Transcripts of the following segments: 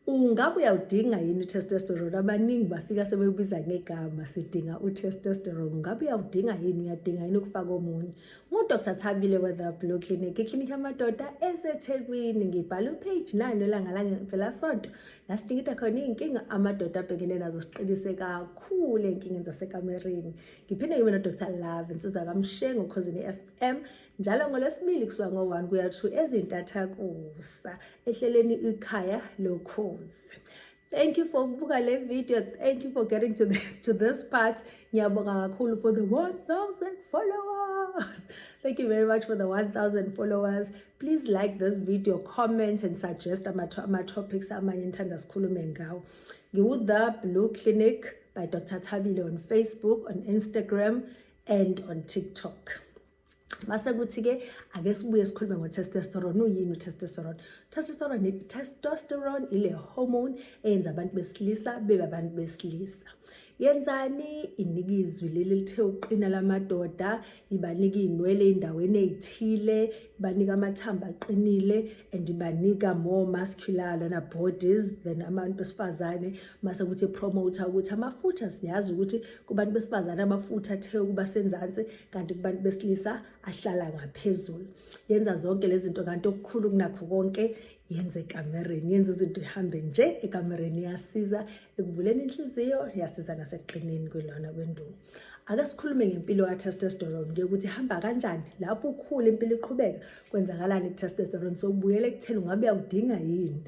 Ungabe uyawudinga yini u-testosterone? Abaningi bafika sebebiza ngegama, sidinga u-testosterone. Ungabe uyawudinga yini? Uyadinga yini ukufaka omunye? NguDr Thabile we-The Blue Clinic, iklinikhi yamadoda eseThekwini. Ngibhala u-page 9 welanga langempelasonto la sidingida khona iy'nkinga amadoda abhekene nazo, siqinise kakhulu ey'nkingeni zasekamereni. Ngiphinde ngibe noDr Love Insiza kaMshengu Khozini FM njalo ngoLwesibili kusuka ngo-1 kuya 2 ezintathakusa ehleleni Ikhaya Lokhozi. Thank you for ukubuka le video. Thank you for getting to this part. Ngiyabonga kakhulu for the 1000 followers. Thank you very much for the 1000 followers. Please like this video, comment and suggest ama topics amanye enithanda sikhulume ngawo. Ngiwu The Blue Clinic by Dr. Thabile on Facebook, on Instagram and on TikTok. Mase kuthi-ke ake sibuye sikhulume ngo-testosterone. Uyini u-testosterone? Testosterone ile hormone eyenza abantu besilisa bebe abantu besilisa. Yenzani? Inika izwi leli lithe uqina lamadoda, ibanika iy'nwele ey'ndaweni ey'thile, ibanika amathambo aqinile and ibanika more muscular lona bodies than abantu besifazane. Mase kuthi promote ukuthi amafutha, siyazi ukuthi kubantu besifazane amafutha athe ukuba senzansi, kanti kubantu besilisa ahlala ngaphezulu. Yenza zonke lezi zinto, kanti okukhulu kunakho konke yenze ekamereni, yenza izinto ihambe nje ekamereni. Iyasiza ekuvuleni inhliziyo, iyasiza nasekuqineni kwelona kwenduku. Ake sikhulume ngempilo ka-testosterone ke, ukuthi ihamba kanjani lapho ukhula, impilo iqhubeka, kwenzakalani ku-testosterone. Sokubuyela ekutheni ungabe uyawudinga yini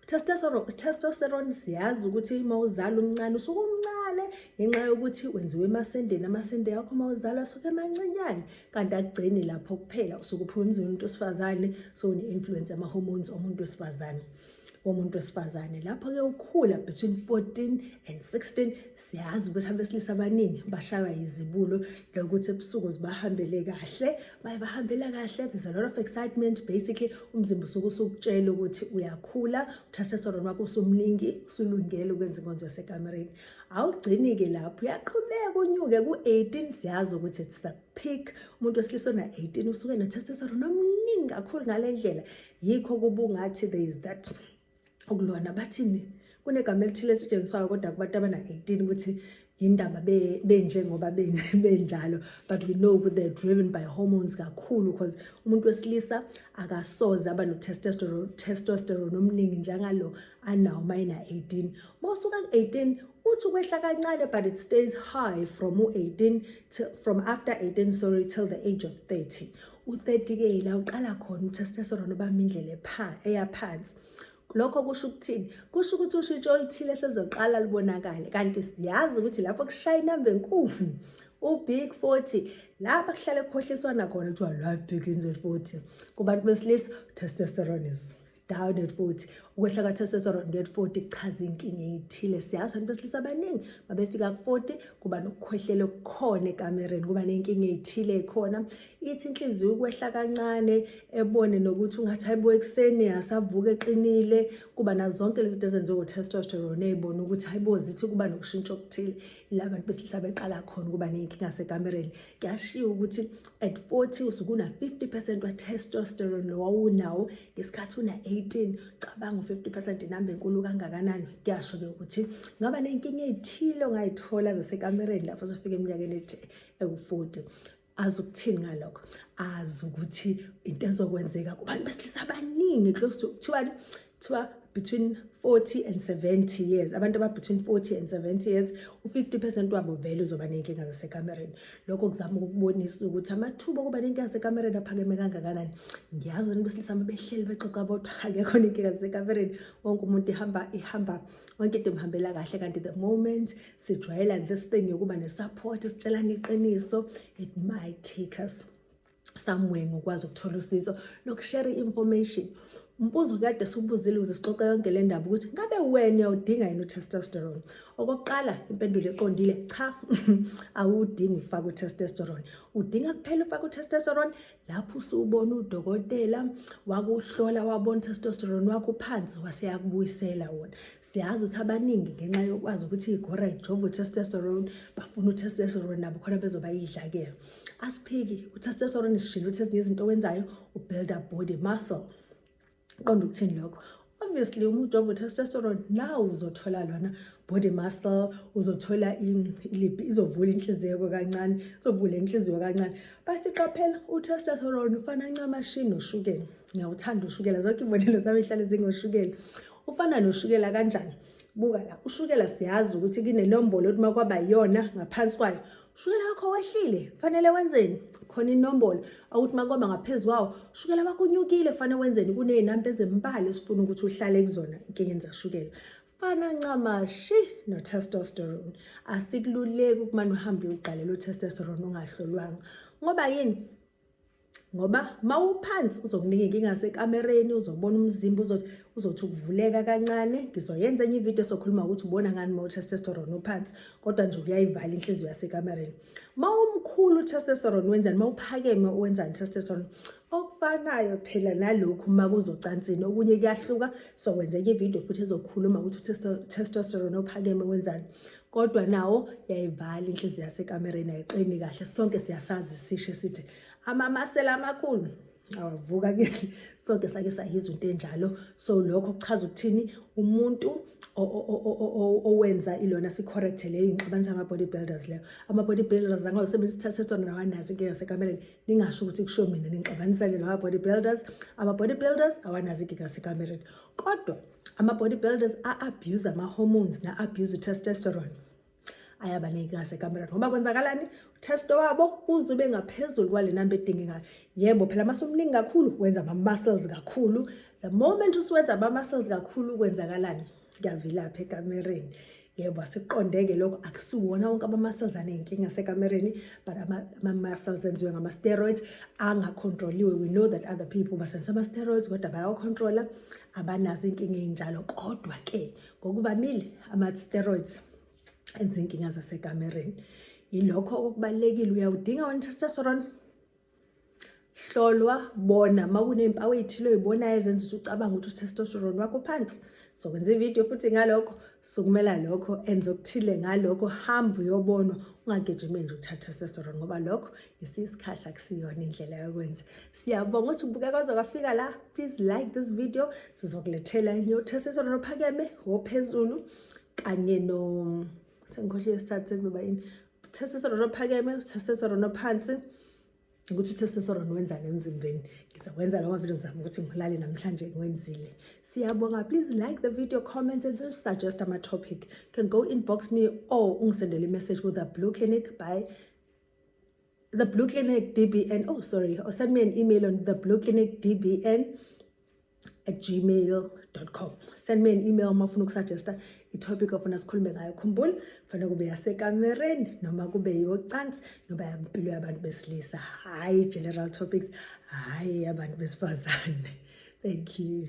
testosterone. Siyazi ukuthi uma uzala umncane, usuke umncane ngenxa yokuthi wenziwe emasendeni. Amasende akho uma uzalwa asuke emancinyane, kanti akugcini lapho kuphela. Usuke uphuma emzini womuntu wesifazane, so une-influence yama-hormones omuntu wesifazane. Lapho-ke ukhula between 14 and 16, siyazi ukuthi abesilisa abaningi bashaywa yizibulo lokuthi ebusuku zibahambele kahle. Baye bahambela kahle, there's a lot of excitement. Basically umzimba usuke usukutshela ukuthi uyakhula, testosterone wakho usumningi, usulungele ukwenza inkonzo yasekamereni. Awugcini-ke lapho, uyaqhubeka unyuke ku-18. Siyazi ukuthi it's the peak. Umuntu wesilisa ona-18 usuke no-testosterone omningi kakhulu ngale ndlela. Yikho kuba ungathi there is that ukulona, bathini, kunegama elithile esetshenziswayo kodwa kubantu abana-18 ukuthi yindaba benjengoba benjalo, but we know ukuthi they're driven by hormones kakhulu, because umuntu wesilisa akasoze aba no-testosterone testosterone omningi njengalo anawo uma ena-18. Uma usuka ku-18 uthi ukwehla kancane, but it stays high from u-18 from after 18, sorry, till the age of 30. U-30 ke la uqala khona u-testosterone obamba indlela eya phansi. Lokho kusho ukuthini? Kusho ukuthi ushintsho oluthile sezoqala libonakale, kanti siyazi ukuthi lapho kushaya inamba enkulu, u-big 40, lapha kuhlale kukhohliswana khona, kuthiwa life begins at 40. Kubantu besilisa testosterone is down at 40. Ukwehla ka-testosterone nge 40 kuchaza inkinga eyithile. Siyazi abantu besilisa abaningi babefika ku-40 kuba nokukhwehlela okukhona ekamereni, kuba ney'nkinga ey'thile ey'khona, ithi inhliziyo ukwehla kancane, ebone nokuthi ungathi hayibo, ekuseni asavuka eqinile. Kuba nazo zonke lezi zinto ezenziwe u-testosterone, ey'bona ukuthi hayibo, zithi kuba nokushintsha okuthile. La bantu besilisa beqala khona ukuba ney'nkinga sekamereni. Kuyashiwo ukuthi at 40 usuke una-50% wa-testosterone lo wawunawo ngesikhathi una-18. Cabanga, u-50% inamba enkulu kangakanani? Kuyasho-ke ukuthi ngaba ney'nkinga ey'thile ongayithola zasekamereni lapho sofika eminyakeni ewu-40. Azi ukuthini ngalokho? Azi ukuthi into ezokwenzeka kubantu besilisa abaningi close to, kuthiwani, kuthiwa between 40 and 70 years, abantu aba-between 40 and 70 years, u-50% wabo vele uzoba ney'nkinga zasekamereni. Lokho kuzama ukukubonisa ukuthi amathuba okuba ney'nkinga zasekamereni aphakeme kangakanani. Ngiyazi abantu besilisa uma behleli bexoxa bodwa, akekho ney'nkinga zasekamereni, wonke umuntu ihamba ihamba, wonke into imhambela kahle, kanti the moment sijwayela this thing yokuba ne-support, sitshelana iqiniso, it might take us somewhere ngokwazi ukuthola usizo nokushare i-information. Umbuzo kade siwubuzile ukuze sixoxe yonke le ndaba ukuthi ngabe wena uyawudinga yini u-testosterone? Okokuqala, impendulo eqondile, cha, awudingi ukufaka u-testosterone. Udinga kuphela ufaka u-testosterone lapho usubona udokotela, wakuhlola, wabona testosterone wakho uphansi, waseyakubuyisela wona. Siyazi ukuthi abaningi, ngenxa yokwazi ukuthi igora ijova u-testosterone, bafuna u-testosterone nabo khona bezoba yidlakela. Asiphiki, u-testosterone sishilo ukuthi ezinye izinto owenzayo u-build up body muscle. Qonda ukuthini lokho? Obviously, uma ujova u-testosterone nawe uzothola lona body muscle, uzothola iliphi, izovula inhliziyo kancane, izovula inhliziyo kancane. But qaphela, u-testosterone ufana ncamashi noshukela. Ngiyawuthanda ushukela, zonke iy'bonelo zami ihlale zingoshukela. Ufana noshukela kanjani? Buka la, ushukela siyazi ukuthi kunenombolo ukuthi uma kwaba yiyona ngaphansi kwayo, ushukela wakho wehlile, kufanele wenzeni? Khona inombolo akuthi uma kwaba ngaphezu kwawo, ushukela wakho unyukile, kufanele wenzeni? Kuney'namba ezimbalwa esifuna ukuthi uhlale kuzona enkingeni zashukela. Fana ncamashi no-testosterone. Asikululeki ukumane uhambe uyoqalela u-testosterone ungahlolwanga. Ngoba yini? Ngoba mawuphansi uzokunika inkinga yasekamereni, uzobona umzimba uzothi ukuvuleka kancane. Ngizoyenza enye ividiyo esokhuluma ukuthi ubona ngani uma u-testosterone uphansi, kodwa nje uyayivala inhliziyo yasekamereni. Mawumkhulu u-testosterone wenzani? Mawuphakeme wenzani testosterone? Okufanayo phela nalokhu uma kuzocansini, okunye kuyahluka. Sokwenza enye ividiyo futhi ezokhuluma ukuthi u-testosterone ophakeme wenzani, kodwa nawo yayivala inhliziyo yasekamereni, ayiqini kahle. Sonke siyasazi sisho sithi amamasela amakhulu awavuka kithi, sonke sake sayizwa into enjalo. So lokho kuchaza ukuthini? Umuntu owenza ilona, si-correct leyo, ingixabanisa ama-body builders leyo. Ama-body builders angawusebenzisa i-testosterone, awanazo inkinga yasekamereni. Ningasho ukuthi kusho mina, ningixabanisa nje nama-body builders. Ama-body builders awanazo inkinga yasekamereni, kodwa ama-body builders a-abuse ama-hormones na-abuse u-testosterone ayaba ney'nkinga zasekamereni. Ngoba kwenzakalani? Utesto wabo uze ube ngaphezulu kwale namba edingekayo. Yebo phela, mase umningi kakhulu wenza ama-muscles kakhulu. The moment usuwenza ama-muscles kakhulu, kwenzakalani? Kuyavilapha ekamereni. Yebo, asiqonde-ke lokho, akusiwona wonke ama-muscles aney'nkinga sekamereni, but ama-muscles enziwe ngama-steroids angakhontroliwe. We know that other people basebenzisa ama-steroids kodwa bayawakhontrola, abanazo iy'nkinga ey'njalo. Kodwa-ke ngokuvamile ama-steroids enza iy'nkinga zasekamereni. Yilokho okubalulekile, uyawudinga wena testosterone, hlolwa, bona uma kuney'mpawu ey'thile oy'bonayo ezenza ukuthi ucabange ukuthi u-testosterone wakho phansi. Sokwenza ividiyo futhi ngalokho. Sukumela lokho, enza okuthile ngalokho, hamba uyobonwa, ungagijimi nje ukuthatha testosterone, ngoba lokho ngesinye isikhathi akusiyona indlela yokwenza. Siyabonga ukuthi ubuke kwaze kwafika la. Please like this video. Sizokulethela enye, u-testosterone ophakeme, ophezulu, kanye no, sengikhohliwe isithathu, sekuzoba yini? Testosterone ophakeme, testosterone ophansi, ukuthi u-testosterone wenzani emzimbeni. Ngizakwenza lawo mavidiyo zami ukuthi ngilale namhlanje ngiwenzile. Siyabonga. Please like the video, comment and suggest ama-topic. You can go inbox me or ungisendele i-message ku The Blue Clinic by The Blue Clinic DBN, oh sorry, or send me an email on theblueclinicdbn@gmail.com. Send me an email uma ufuna ukusuggesta i-topic ofuna sikhulume ngayo. Khumbula, kufanele kube yasekamereni noma kube yocansi noma yampilo yabantu besilisa, hhayi general topics, hhayi abantu besifazane. Thank you.